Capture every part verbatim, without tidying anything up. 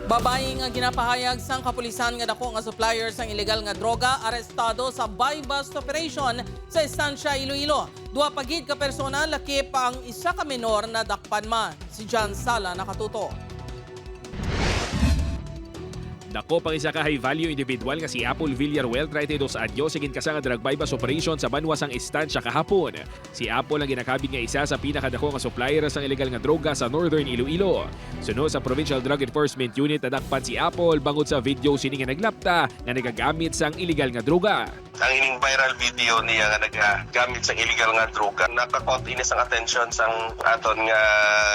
Babayi nga ginapahayag sang kapulisan nga dako nga supplier sang illegal nga droga arestado sa buy-bust operation sa Estancia, Iloilo. Duha pa gid ka persona lakip ang isa ka menor nadakpan man. Si John Sala nakatuto. Dako pang isa ka high-value individual nga si Apple Villaruel, treinta y dos anyos, sa ginkasa nga drug buy-bust operation sa banwa sang Estancia kahapon. Si Apple ang ginakabig nga isa sa pinakadako nga supplier sang illegal nga droga sa Northern Iloilo. Suno sa Provincial Drug Enforcement Unit, nadakpan si Apple bangod sa video sini nga naglapta nga nagagamit sang illegal nga droga. Ang ining viral video niya nga nagagamit sa illegal nga droga, naka-caught ini sang atensyon sang aton nga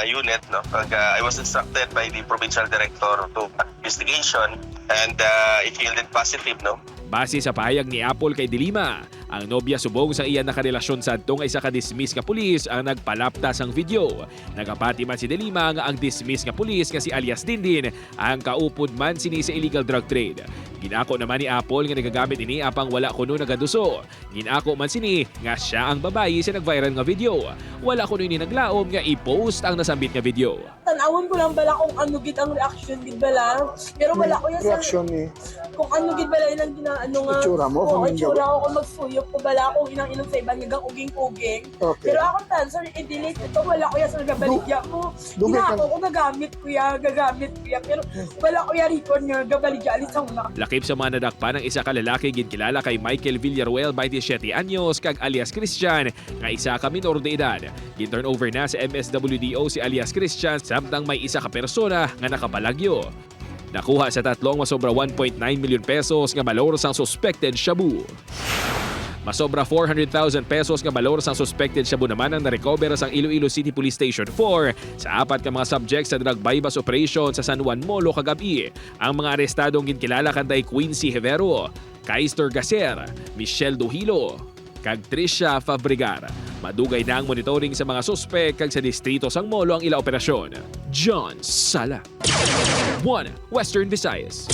unit, no? Kag, ah, I was instructed by the provincial director to investigation and, ah, it yielded positive, no? Base sa pahayag ni Apple kay Dilima, ang nobya subong sa iya nakarelasyon sadto nga isa ka dismiss nga pulis ang nagpalapta sang video. Nagapati man si Dilima nga ang dismiss nga pulis nga si alias Dindin ang kaupod man sini sa illegal drug trade. Ginako naman ni Apple nga nagagamit ini apang wala kuno nagaduso. Ginako man sini nga sia ang babayi sa nag-viral nga video. Wala kuno ini naglaom nga i-post ang nasambit nga video. Tanawon ko lang bala kung ano gid ang reaction gid bala. Pero wala ko yan sa Reaksyon ni kung ano gid bala ilang ginaano nga. Itsura mo, Oo, kung itsura ko kung magsuyop ko bala kung inang inom sa iban nga gakuging-kuging. Okay. Pero ako answer i-delete ito, wala ko yan sa nagabaligya mo. Dugay ka- Ginako ko gagamit ko yan, gagamit ko yan. Pero wala ko yan record nga gabaligya alis sa una. Lakip sa mga nadakpan ang isa ka lalaki ginkilala kay Michael Villaruel, twenty-seven anyos, kag alias Christian, nga isa ka minor de edad. Gin-turnover na sa M S W D O si alias Christian, samtang may isa ka persona nga nakapalagyo. Nakuha sa tatlo ang masobra one point nine million pesos nga balor sang suspected shabu. Masobra four hundred thousand pesos nga balor sang suspected shabu naman ang narecover sang Iloilo City Police Station four sa apat ka mga subject sa drug buy-bust operation sa San Juan Molo kagab-i. Ang mga arestado ang ginkilala kanday Quincy Hevero, Kaister Gacer, Michelle Duhilo, kag Tricia Fabregar. Madugay na ang monitoring sa mga suspek kag sa distrito sang Molo ang ila operasyon. John Sala, One Western Visayas.